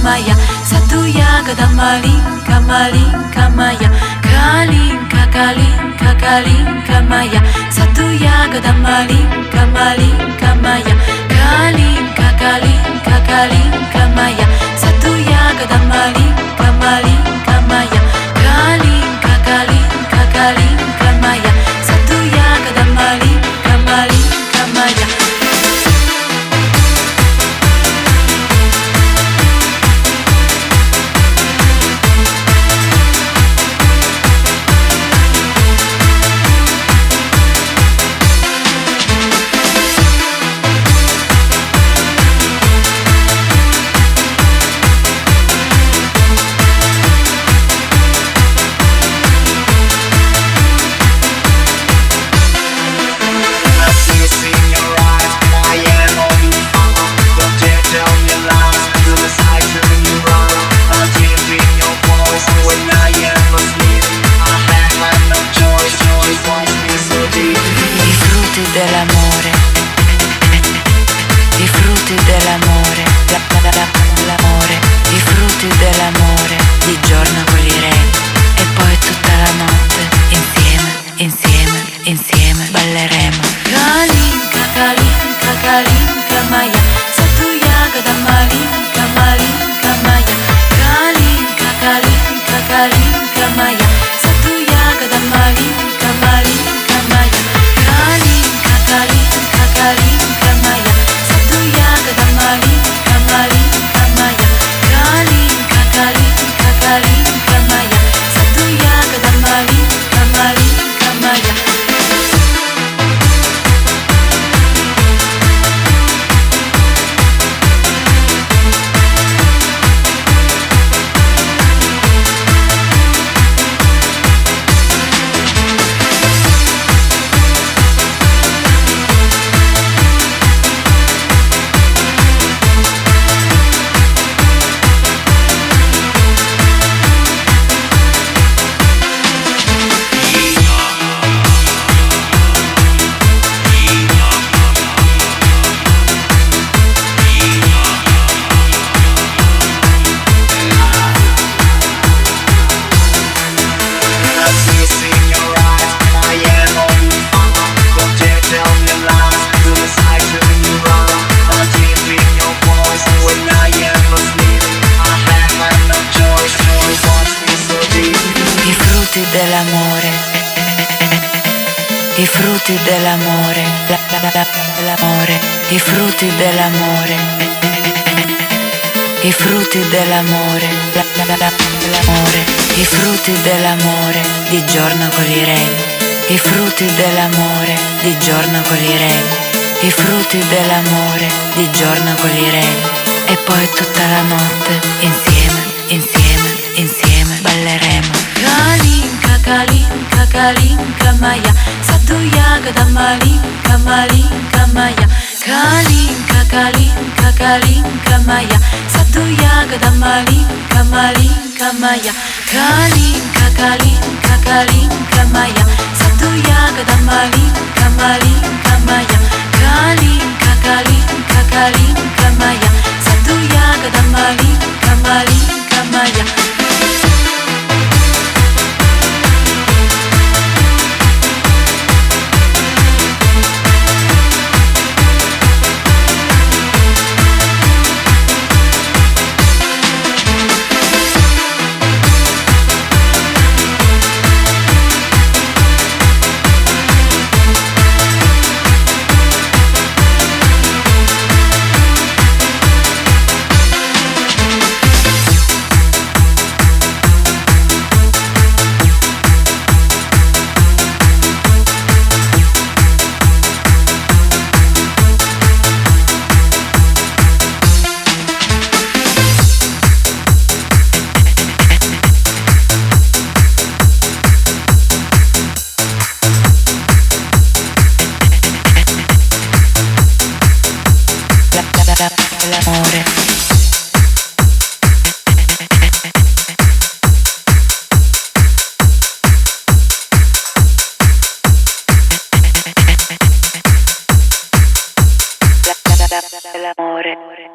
моя, Саду ягода малинка, малинка моя, Калинка, калинка, калинка моя, Саду ягода малинка, малинка моя, Калинка, калинка, калинка моя, Саду ягода малинка, малинка моя, Калинка, калинка, калинка моя, Саду ягода малинка, малинка моя. I see it in your eyes. I am on fire. Don't dare tell me lies. To the side, turn you round. I hear in your voice when I am asleep. I have had no choice. You want me so deep. I frutti dell'amore, i frutti dell'amore, la, la, la, l'amore, i frutti dell'amore, di giorno coglieremo e poi tutta la notte insieme, insieme, insieme balleremo. Kalinka, kalinka, kalinka моя, саду ягода малинка, малинка моя, Калинка, калинка, калинка моя, саду ягода малинка, малинка моя, Калинка, калинка, калинка моя, саду ягода малинка, малинка моя, Калинка, калинка, калинка моя, саду ягода малинка, малинка моя. I see it in your eyes. I am on fire. Don't dare tell me lies. To the side, turn you round. I hear in your voice when I am asleep. I have had no choice. You want me so deep. I frutti dell'amore, i frutti dell'amore, la, la, la, l'amore, i frutti dell'amore, i frutti dell'amore, la, la, la, l'amore, i frutti dell'amore, di giorno coglieremo, i frutti dell'amore, di giorno coglieremo, i frutti dell'amore, di giorno coglieremo, e poi tutta la notte insieme, insieme, insieme balleremo. Калинка, калинка, калинка моя, саду ягода малинка, малинка моя, Калинка, калинка, калинка моя, саду ягода малинка, малинка моя, Калинка, калинка, калинка моя, саду ягода малинка, малинка моя, Калинка, калинка, калинка моя, саду ягода малинка, малинка моя. L'amore. L'amore.